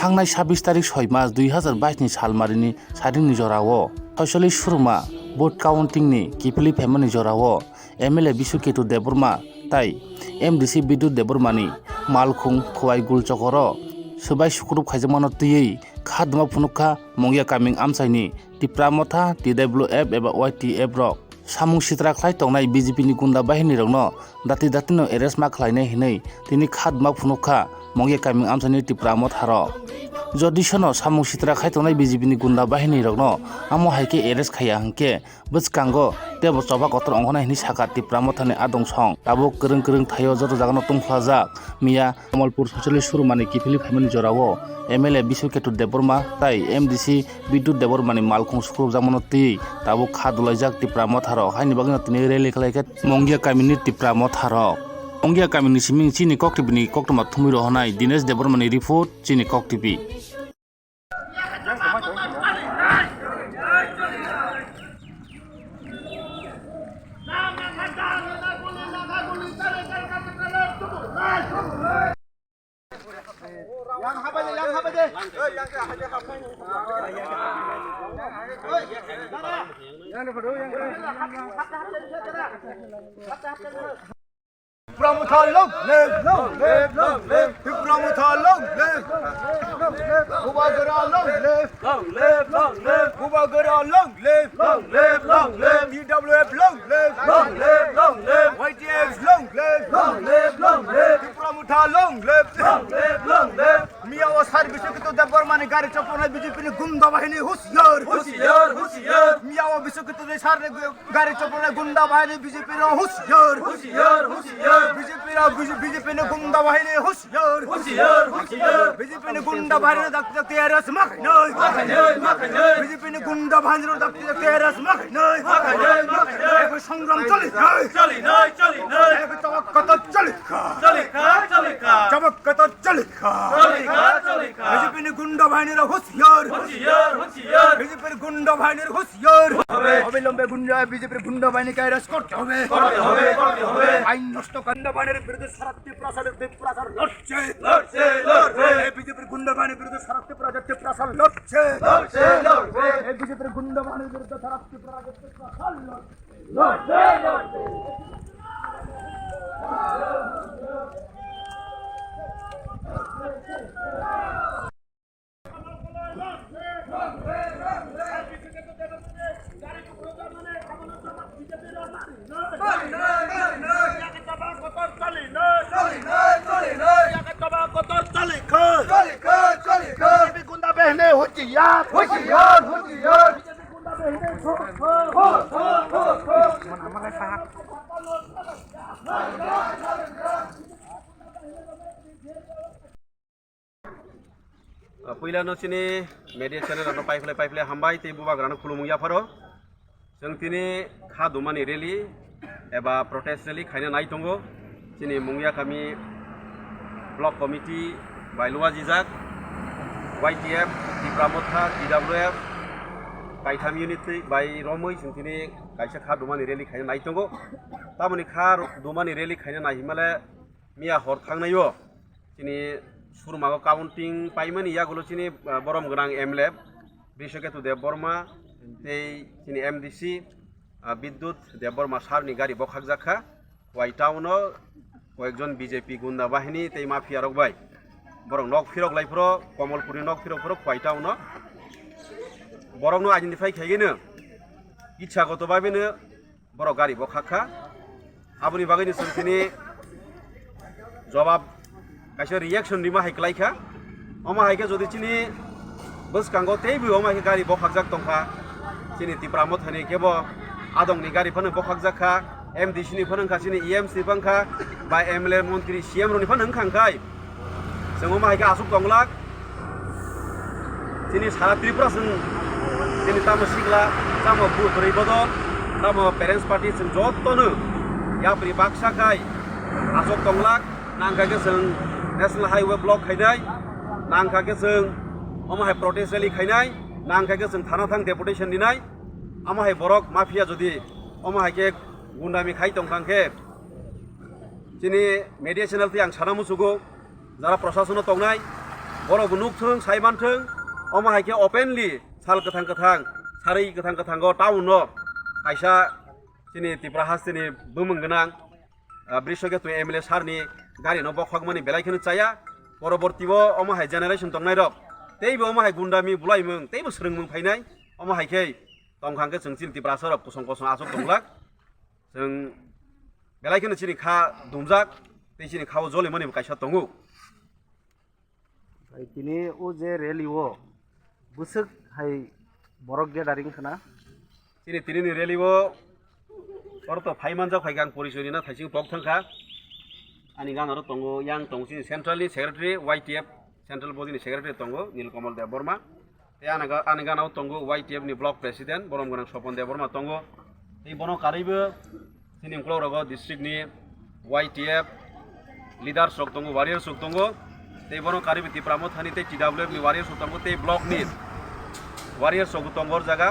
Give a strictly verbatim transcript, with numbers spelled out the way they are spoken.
Thangnai sabbish tarik soi mas dui hazar bais ni salmarini saringni jorao Soicholish Surma vote counting ni kiphilwi phaimani jorao M L A Biswaketu Debbarma tai M D C Bidyut Debbarmani malkhung Khowai Gul chokoro swbai sukrup khaijakmano twiwi kha duma phunukha Mongia kaming amchaini Tipra Motha, T W F eba Y T F rok. Samung sitra khlai tongnai B J P ni gunda bahinirokno dati datino arrest ma khlainai hinwi tini kha duma phunukha Mongia kaming amchaini Tipra Motha rok. Jodi sono samung sitra khai tongnai B J P ni gunda bahinirokno amo hai khe arrest khaiya hwnkhe bwskango teibo choba kotor ongkhornai hinwi sakha Tipra Mothani adong song. Tabuk kwrwng kwrwng thaio joto jagano tungphlajak miya Kamalpur Soicholish Surmani kiphilwi phaimani jorao M L A Biswaketu Debbarma tai M D C Bidyut Debbarmani malkhung sukrupjakmano twiwi tabuk kha dulaijak Tipra Motharok. Haini bagwino tini rally khlaikha Mongia kamini Tipra Motharok. Mongia kamini siming chini kok T V ni koktwma thumwi rohornai Dinesh Debbarmani report, chini kok T V. Tipra Motha long live, long live, long live. Tipra Motha long live, long live, long live. Bubagra long live, long live, long live. Bubagra long live, long live, long live. T W F long live, long live, long live. Y T F long live, long live, long live. Tipra Motha long live, long live, long live. Miya o sar Biswaketu Debbarmani gari chopnai B J P ni gunda bahini husiar, husiar, husiar. Miya o Biswaketu de sar gari chopnai gunda bahini B J P no husiar, husiar, husiar. B J P no, B J P ni gunda bahini husiar, husiar, husiar. B J P ni gunda bahini dakti dakti arrest ma khainai, ma khainai, ma khainai. B J P ni gunda bahini dakti dakti arrest ma khainai, ma khainai, ma khainai. Eko songram choli nai, choli nai, choli nai. Eko chobak kotor choli kha, choli kha, choli kha. Chobak kotor choli kha, choli kha, choli kha. B J P ni gunda bahini rok husiar, husiar, husiar. B J P ni gunda bahini rok husiar. অবিলম্বে গুন্ডা, বিজেপির গুন্ডা বাহিনীকে অ্যারেস্ট করতে হবে। করতে হবে, করতে হবে। আইন নষ্ট গুন্ডা বাহিনীর বিরুদ্ধে সারা ত্রিপুরা, সারা ত্রিপুরা লড়ছে। লড়ছে, লড়ছে। এই বিজেপির গুন্ডা বাহিনীর বিরুদ্ধে সারা ত্রিপুরা রাজ্যের ত্রিপুরা লড়ছে। লড়ছে, লড়ছে। এই বিজেপির গুন্ডা বাহিনীর বিরুদ্ধে সারা ত্রিপুরা রাজ্যের ত্রিপুরা লড়ছে। লড়ছে, লড়ছে। Puila no chini media channel rokno paiphlai paiphlai hambai tei bubagrano khulumung yapharo. Chwng tini kha dumani rally eba protest rally khaina nai tongo. Chini Mungia kami block committee bai luajijak, Y T F, Tipra Motha, T W F, kaitham unit bai romwi chwng tini kaisa kha dumani rally khaina nai tongo. Tamoni kha dumani rally khaina nai himale miya hor thangnaio chini surmago counting paimani yagulo chini, ah, borom gwnang M L A Biswaketu Debbarma tei chini M D C, ah, Bidyut Debbarma sir ni gari bokhakjak kha. Khowai town o koyekjon B J P gunda bahini tei mafia rok bai borok nok phirok lai phro, Kamalpur ni nok phirok phro Khowai town o borok no identify khaigeno itsa goto bai beno borok gari bokhak kha. Aboni bagwi ni chwng tini jobab kaisa reaction rima hai kwlai kha. Omo hai khe jodi chini bwskango teibo omo hai khe gari bokhakjak tong kha, chini Tipra Motha ni kebo adong ni gari phano bokhakjak kha, M D C ni phano wng kha, chini E M C phano wng kha, ba M L A, montri, C M rok ni phano wng kha, wng khai Chwng omo hai khe aswk tong glak, chini sara Tripura chwng chini tamo sikla, tamo bwrwi bodol, tamo parents party chwng jotono yapri baksa khai aswk tong glak, nang kha khe chwng National Highway block khainai, nang kha khe chwng omo hai protest rally khainai, nang kha khe chwng thana thang deputation rinai, omo hai borok mafia jodi omo hai khe gundami khai tong thang khe, chini media channel twi ang sana muchugo, jara prasasano tongnai, Borok bo nukthwng, sai manthwng, omo hai khe openly sal kwthang kwthang, sarwi kwthang kwthango town no kaisa chini Tripura hasteni bumung gwnang, ah, Brishoketu M L A sir ni gari no bokhokmani belai kheno chaya. Poroborti o omo hai generation tongnai rok teibo omo hai gundami bulaimung teibo swrwngmung phainai, omo hai khe tongkha hwnkhe chwng chini Tiprasa rok kosong kosong aswk tonglak. Chwng belai kheno chini kha dumjak tei chini kha o jolimani bo kaisa tongo. Hai tini o je rally o bwswk hai borok gathering khna? Chini tini ni rally o oro to phai manjak, phai khe ang porichoi rina thaising pok thang kha. Ani gana ro tongo, yang tongo chini central ni secretary, Y T F central body ni secretary tongo Nilkamal Debbarma. Tei ani ga-, ani gana o tongo Y T F ni block president, borom gwnang Sopon Debbarma tongo. Tei bono karwi bo chini ukulok rogo district ni Y T F leaders rok tongo, warriors rok tongo. Tei bono karwi bo Tipra Motha ni tei T W F ni warriors rok tongo, tei block ni warriors rok bo tongo o jaga.